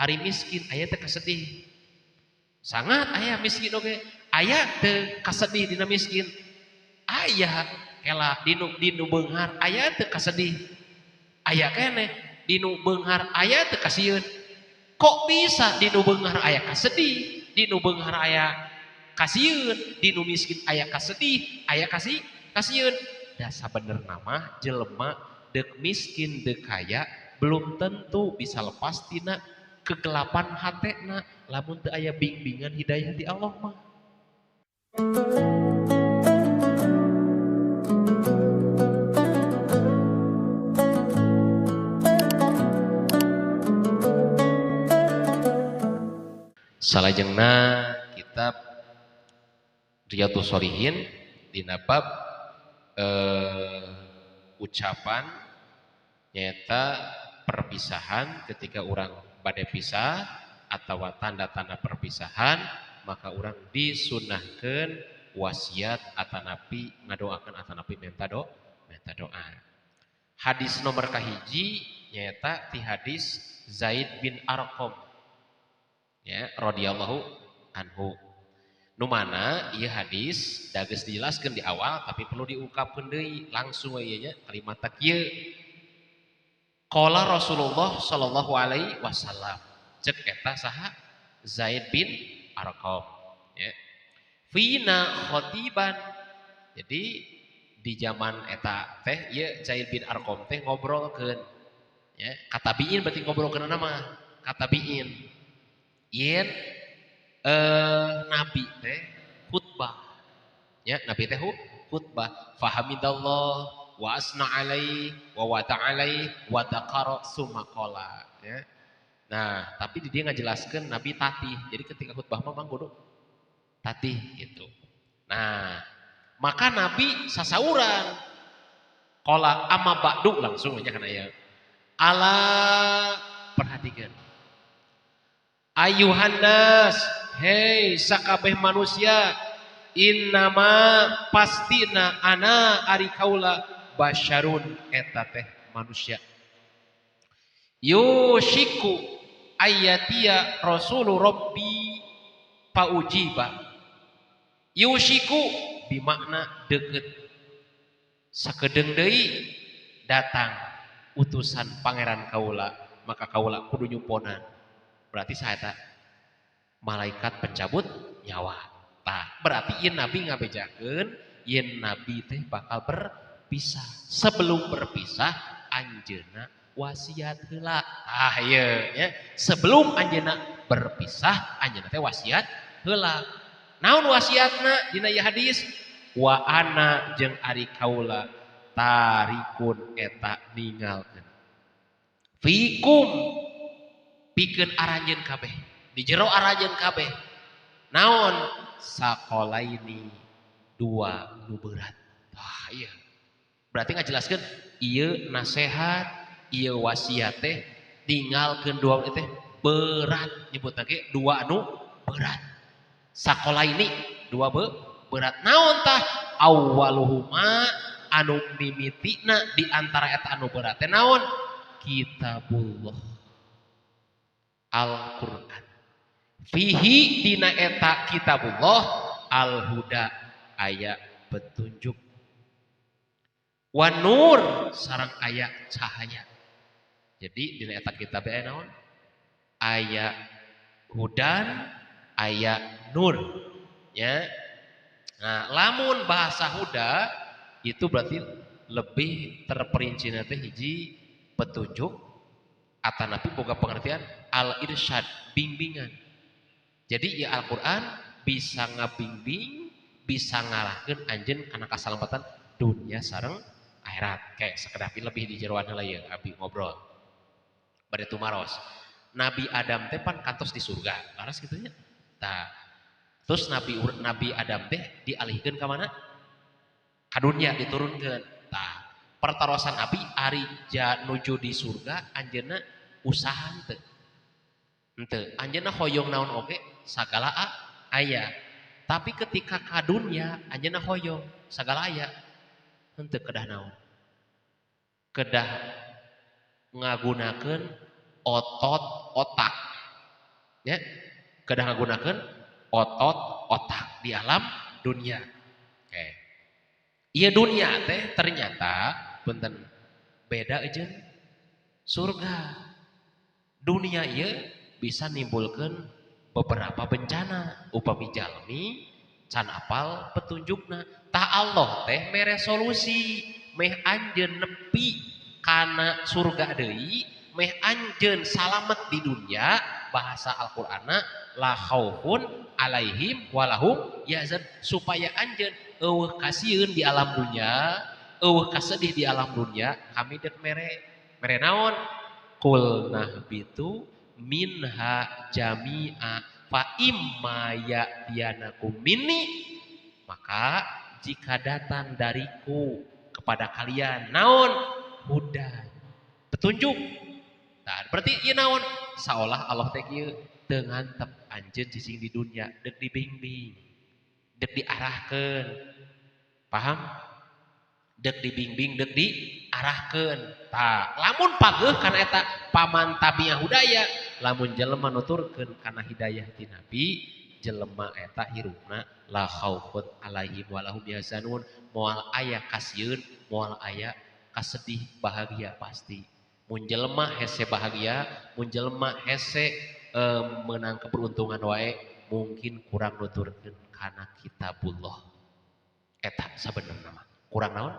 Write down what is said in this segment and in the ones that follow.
Ari miskin aya teh kasedih. Sangat aya miskin oge. Aya teu kasedih dina miskin. Aya kela dinu beunghar aya teu kasedih. Aya keneh dinu beunghar aya teu kasieun. Kok bisa dinu beunghar aya kasedih, dinu beunghar aya kasieun, dinu miskin aya kasedih, aya kasieun. Da sabenerna mah jelema deuk miskin deuk kaya belum tentu bisa lepas tina kegelapan hatena lamun teu aya bimbingan hidayah di Allah mah. Salajengna kitab Riyadhus Shalihin dina bab ucapan nyaeta perpisahan ketika urang bade pisah atau tanda-tanda perpisahan maka urang disunahkeun wasiat atanapi ngadoakeun atanapi minta doa. Hadis nomor kahiji nyaeta ti hadis Zaid bin Arqam ya radhiyallahu anhu. Nu mana ieu hadis da geus dijelaskeun di awal tapi perlu diungkapkeun deui langsung we ieu nya kalimat kieu. Qala Rasulullah sallallahu alaihi wasallam. Cek eta saha? Zaid bin Arqam ya. Fina khatiban. Jadi di zaman eta teh ieu Zaid bin Arqam teh ngobrolkeun ya, katabiin berarti ngobrolkeun mah katabiin. Yen nabi teh khutbah ya, nabi teh khutbah fahamidallah wa asna alaihi wa wata alaihi wa taqara summa qala ya. Nah, tapi di dia ngajelaskeun nabi tatih. Jadi ketika khutbah mah kudu tatih gitu. Nah, maka nabi sasauran qala amma ba'du langsung aja kana aya. Ala perhatikan. Ayuhannas, hei sakabeh manusia, innama pastina ana ari kaula basyarun eta teh manusia. Yushiku ayatia rasulu rabbi paujiba. Yushiku bimakna deket. Sakedeung deui datang utusan pangeran kaula, maka kaula kudu nyumponan. Berarti saya tak malaikat pencabut nyawa. Tah, berarti yen nabi ngabejakeun yen nabi teh bakal berpisah. Sebelum berpisah anjeunna wasiat heula. Tah ieu nya, sebelum anjeunna berpisah anjeunna teh wasiat heula. Naon wasiatna dina ieu hadis? Wa ana jeung ari kaula tarikun eta ningalkeun. Fikum pikeun aranjeun kabeh, di jero aranjeun kabeh. Naon? Sakolaini dua nu berat. Wah, iya. Berarti ngajelaskeun ieu nasehat, ieu wasiat teh ninggalkeun dua teh berat, nyebutna ge dua nu berat. Sakolaini dua berat. Naon tah? Awwaluhuma anu mimitina di antara eta anu berat teh naon? Kitabullah. Al-Qur'an. Fihi dina eta kitabullah al-huda aya petunjuk. Wan nur sareng aya cahaya. Jadi dina eta kitab aya naon? Aya hudan, aya nur. Ya. Nah, lamun bahasa huda itu berarti lebih terperinci teh hiji petunjuk atanapi boga pengertian al-irsyad, bimbingan. Jadi ya Al-Qur'an bisa ngabimbing, bisa ngarahkeun anjeun kana kasalamatan dunia sareng akhirat. Kayak sakedapi lebih di jeroan heula ieu abi ngobrol. Bade tumaros. Nabi Adam teh pan kantos di surga, laras kitu nya. Tah, terus Nabi Adam teh dialihkeun ka mana? Ka dunia diturunkeun. Tah, pertarosan abi ari nuju di surga anjeunna usaha henteu. Henteu, anjeunna hoyong naon oge sagala aya. Tapi ketika ka dunia anjeunna hoyong sagala aya. Henteu kedah naon? Kedah ngagunakeun otot otak. Ya, kedah ngagunakeun otot otak di alam dunia. Oke. Ieu dunia teh ternyata punten beda jeung surga. Dunia ieu bisa nimbulkeun beberapa bencana upami jalmi can apal petunjukna. Tah Allah teh mere solusi meh anjeun nepi kana surga deui, meh anjeun salamet di dunia. Bahasa Al-Qur'anna la khaufun alaihim walahum yahzan, supaya anjeun eueuh kasieun di alam dunia, eueuh kasedih di alam dunia. Kami dek mere mere naon? Qul nahbitu minha jami'a fa imma ya'tiyanakum minni, maka jika datang dariku kepada kalian naon? Huda, petunjuk. Nah, berarti ieu naon? Seolah Allah teh kieu teu ngantep anjeun cicing di dunia, deuk dibimbing, deuk diarahkeun. Paham? Deuk dibimbing, deuk diarahkeun. Tah, lamun pageuh kana eta paman tabi'ah hudaya, lamun jelema nuturkeun kana hidayah ti Nabi, jelema eta hirupna la khaufun alaihim walahum yahzanun, moal aya kasieun, moal aya kasedih, bahagia pasti. Mun jelema hese bahagia, mun jelema hese menang keberuntungan wae, mungkin kurang nuturkeun kana kitabullah. Eta sabenerna mah kurang naon?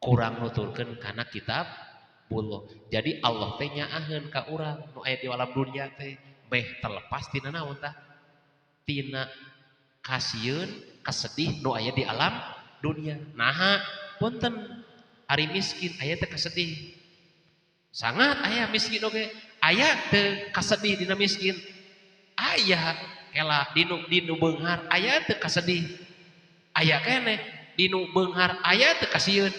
Kurang nuturkeun kana kitabullah. Jadi Allah teh nyaaheun ka urang nu aya di alam dunia teh meh terlepas tina naon tah? Tina kasieun, kasedih nu aya di alam dunia. Naha punten ari miskin aya teh kasedih. Sangat aya miskin oge, aya teu kasedih dina miskin. Aya kela dinu beunghar aya teu kasedih. Aya keneh dinu beunghar aya teu kasieun.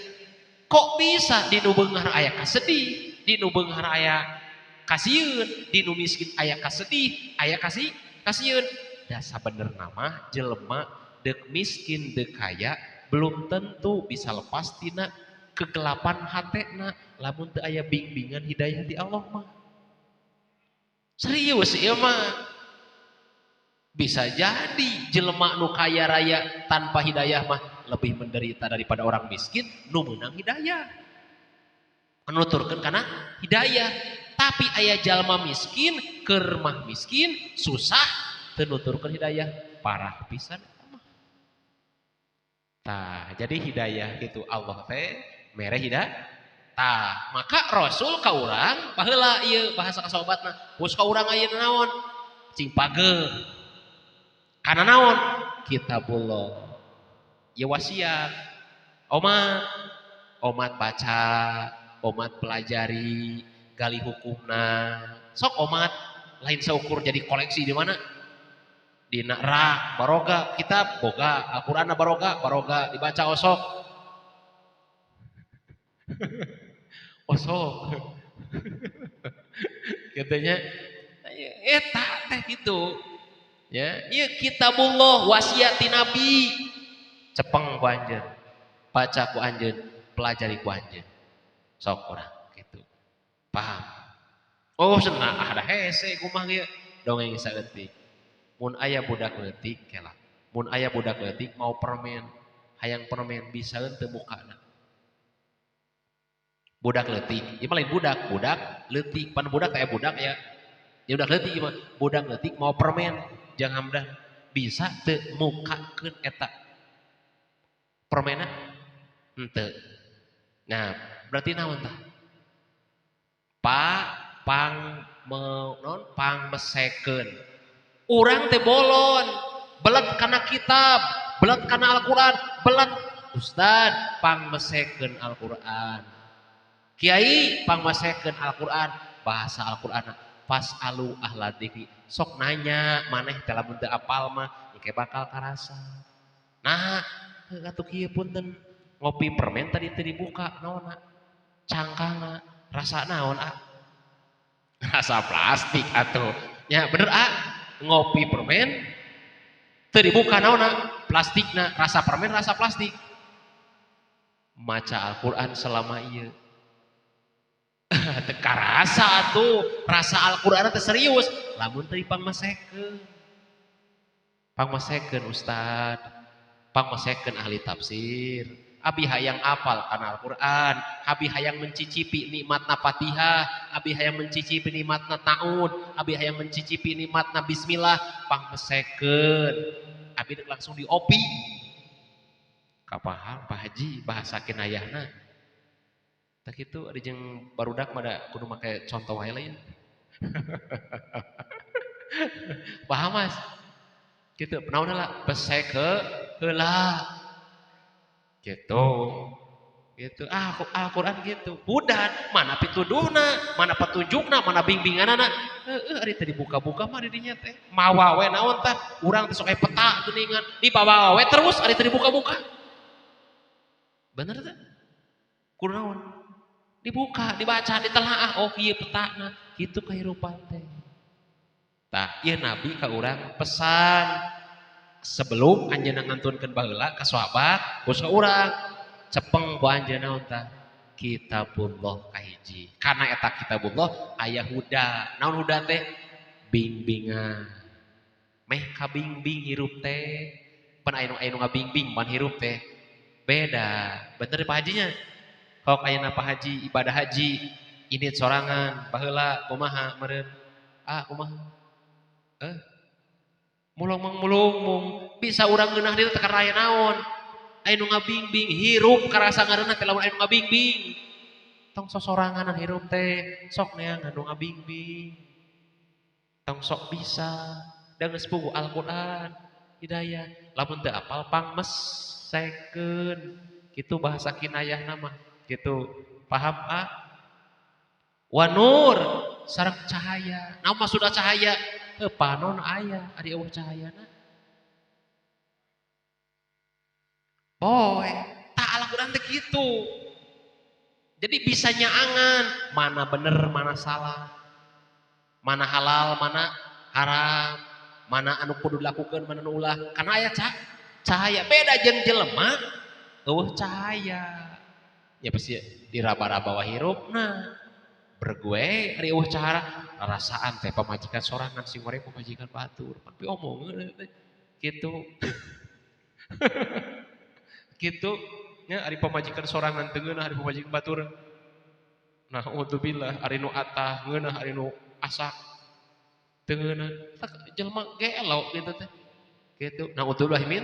Kok bisa dinu beunghar aya kasedih, dinu beunghar aya kasieun, dinu miskin aya kasedih, aya kasieun. Da sabenerna mah jelema deuk miskin deuk kaya belum tentu bisa lepas tina kegelapan hatena lamun teu aya bimbingan hidayah di Allah mah. Serius ieu mah. Bisa jadi jelema nu kaya raya tanpa hidayah mah lebih menderita daripada orang miskin nu meunang hidayah. Menuturkeun kana hidayah. Tapi aya jalma miskin, keur mah miskin, susah teu nuturkeun hidayah, parah pisan eta mah. Tah, jadi hidayah gitu Allah teh mere hidayah. Tah, maka Rasul ka urang baheula ieu bahasa ka sahabatna, bos ka urang ayeuna naon? Cing pageuh. Kana naon? Kitabullah. Ieu wasiat. Omat, omat baca, omat pelajari, gali hukumna. Sok omat lain seukur jadi koleksi di mana? Dina rak baroga kitab boga, Al-Qur'an baroga, baroga dibaca osok. Osok. Katanya eta teh gitu. Ya, ieu kitabullah wasiat ti Nabi. Cepeng ku anjeun, baca ku anjeun, pelajari ku anjeun. Sok urang gitu. Paham? Oh, senang ada hese kumaha ieu. Dongeng saeutik. Mun aya budak leutik kela. Mun aya budak leutik mau permen, hayang permen bisa teu mukana. Budak leutik, ieu mah lain budak, budak leutik, pan budak teh budak ya. Ya budak leutik ieu mah, budak leutik mau permen, jangan hamdan bisa teu mukakeun eta permena henteu. Nah, berarti naon tah? Pa pang me, non pang mesekeun. Urang teh bolon, belet kana kitab, belet kana Al-Qur'an, belet ustad pang mesekeun Al-Qur'an. Kiai pang mesekeun Al-Qur'an, bahasa Al-Qur'an fasalu ahla dzikri. Sok nanya maneh teh lamun teu apal mah engke bakal karasa. Nah, atuh kieu punten ngopi permen tadi teu dibuka naonna? Cangkangna rasa naon ah? Rasa plastik atuh. Ya bener ah, ngopi permen teu dibuka naonna? Plastikna, rasa permen rasa plastik. Maca Al-Qur'an selama ieu. Teu karasa atuh, rasa Al-Qur'an teh serius lamun teu dipangmesekeun. Pangmesekeun ustad, pangmesekeun ahli tafsir. Abi hayang apal kana Al-Qur'an, abi hayang mencicipi nikmatna Fatihah, abi hayang mencicipi nikmatna taud, abi hayang mencicipi nikmatna bismillah, pangmesekeun. Abi dek langsung diopi. Kapaham Pak Haji bahasa kinayahna. Tah kitu ari jeung barudak mah da kudu make contoh wae lain. Paham Mas? Kitu naon heula pesek heula. Gitu. Gitu. Ah, Al-Qur'an gitu. Budan, mana pituduhna, mana petunjukna, mana bimbinganana. Heueuh ari teh dibuka-buka mah di dinya teh. Mawa we naon tah? Urang teh sok aya peta geuningan, dibawa we terus ari teh dibuka-buka. Bener teh? Kudu naon? Dibuka, dibaca, ditelaah, oh ieu petana, kitu kahirupan teh. Tah, ieu Nabi ka urang pesan sebelum anjeunna ngantunkeun baheula ka sahabat, ku urang cepeng ku anjeunna naon tah? Kitabullah kahiji. Karena eta kitabullah aya huda. Naon huda teh? Bimbingan. Meh kabingbing hirup teh. Pan aya nu ngabingbing pan hirup teh. Beda. Bener Pak Hajinya? Kalau ayeuna Pak Haji ibadah haji ini sorangan baheula kumaha meureun? Ah kumaha? Mulung mang mulung mung bisa urang ngeunah dieu teh karena aya naon? Aya nu ngabingbing hirup karasa ngareunah teh lamun aya nu ngabingbing. Tong sosoranganan hirup teh sok neangan nu ngabingbing. Tong sok bisa da geus puguh Al-Qur'an hidayah. Lamun teu apal pangmesekeun. Kitu bahasa kinayahna mah. Gitu. Paham ah? Wa nur sareng cahaya. Naon maksudna cahaya? Heuh panon aya ari eueuh cahayana. Boy, tak Al-Qur'an teh kitu. Jadi bisa nyaangan mana bener, mana salah. Mana halal, mana haram, mana anu kudu dilakukeun, mana nu ulah. Karena aya cahaya beda jeung jelema eueuh cahaya. Ya pasti diraba-raba wa hirupna. Bergue ari eueuh cahara rarasaan teh pamajikan sorangan sing goreng pamajikan batur. Pan piomongeun teh. Kitu. Kitu nya ari pamajikan sorangan teu ngeunah ari pamajikan batur. Nah, udzubillah ari nu atah ngeunah ari nu asak teu ngeunah. Tak jelema gelo kitu teh. Kitu. Nah, udzubillah min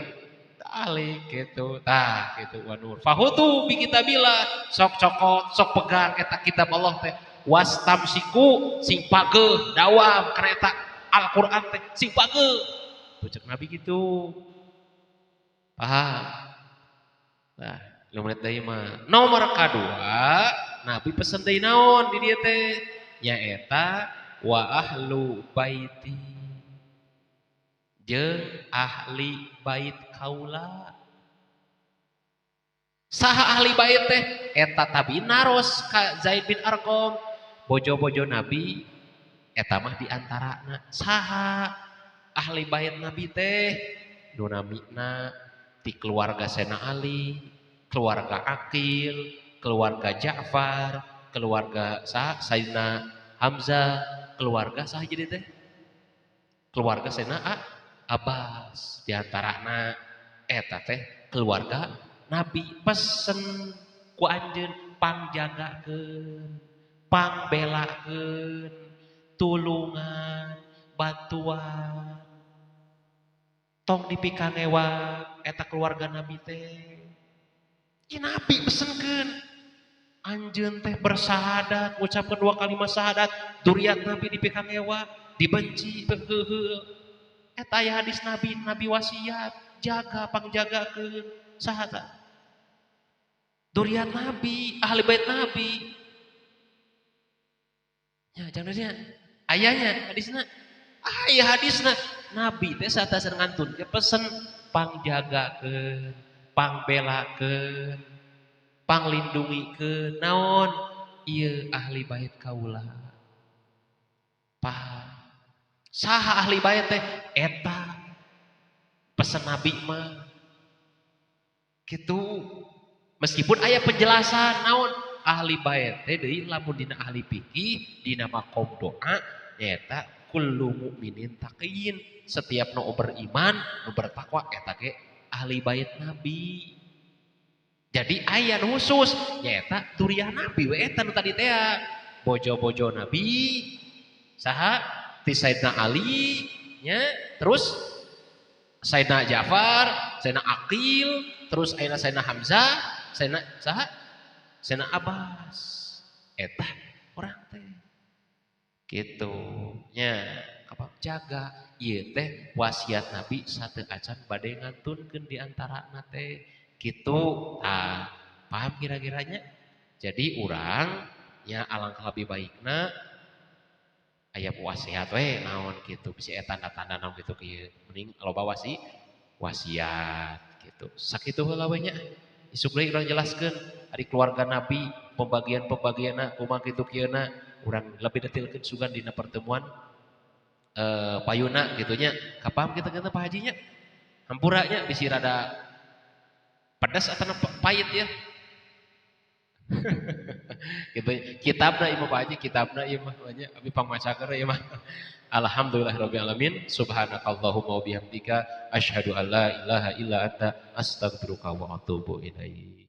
dzalik gitu. Tah kitu wa nur. Fahutu bi kitabillah, sok cokot, sok pegang eta kitab Allah teh. Wastamsiku sing pageuh dawam kana eta Al-Qur'an teh sing pageuh. Tuh cek Nabi gitu. Paham? Nah, 5 menit deui mah. Nomor kadua, Nabi pesen deui naon di dieu teh? Nyaeta wa ahlu baiti. Jeung ahli bait kaula. Saha ahli bait teh? Eta tabi naros ka Zaid bin Arqam, bojo-bojo Nabi eta mah di antarana. Saha ahli bait Nabi teh? Nu namina ti keluarga Sena Ali, keluarga Akil, keluarga Ja'far, keluarga Sayyidina Hamzah, keluarga saha jadi teh? Keluarga Sena Abbas di antarana eta teh keluarga Nabi. Pesen ku anjeun pangjagakeun, pangbelakeun, tulungan, bantuan. Tong dipikangewa eta keluarga Nabi teh. Ieu Nabi pesenkeun anjeun teh bersahadat, ngucapkeun 2 kalimat syahadat, duriat Nabi dipikangewa, dibenci, heuheuh. Eta aya hadis Nabi, Nabi wasiat, jaga pangjagakeun saha tah? Duriat Nabi, ahli bait Nabi. Ya, jangan ayahnya hadisna. Aya hadisna. Nabi teh satasan ngantun ke pesen pangjagakeun, pangbelakeun, panglindungikeun naon ieu ahli bait kaula. Paham? Saha ahli bait teh? Eta pesen Nabi mah. Gitu. Meskipun aya penjelasan naon Ahli bait teh deui lamun dina ahli fikih dina makom doa nyaeta kullu mukminin taqiyyin, setiap nu beriman nu bertakwa eta ge ahli bait Nabi. Jadi aya nu khusus nyaeta duriah Nabi we eta nu tadi teh bojo-bojo Nabi saha ti Sayyidina Ali nya, terus Sayyidina Ja'far, Sayyidina Aqil, terus ayeuna Sayyidina Hamzah, Sayyidina saha? Sayyidina Abbas. Eta urang teh. Gitu nya, apa jaga ieu teh wasiat Nabi sateu acan bade ngantunkeun di antarana teh. Gitu. Ah, paham kira-kiranya? Jadi urang nya alangkah lebih baikna aya wasiat we naon gitu, bisi eta tanda-tanda naon gitu kieu, mending loba wasiat gitu. Sakitu heula we nya. Isuk deui urang jelaskeun ari keluarga Nabi pembagian-pembagianna kumaha kitu kieuna, urang lebih detailkeun sugan dina pertemuan payuna gitu nya. Kapaham kitu-kitu Pak Haji nya? Hampura nya bisi rada pedas atau pahit ya. Gitu kitabna ieu mah Pak Haji, kitabna ieu mah nya abi pangmacakeun ieu mah. Alhamdulillahirabbil alamin, subhanakallahumma wa bihamdika asyhadu an la ilaha illa anta astaghfiruka wa atubu ilaik.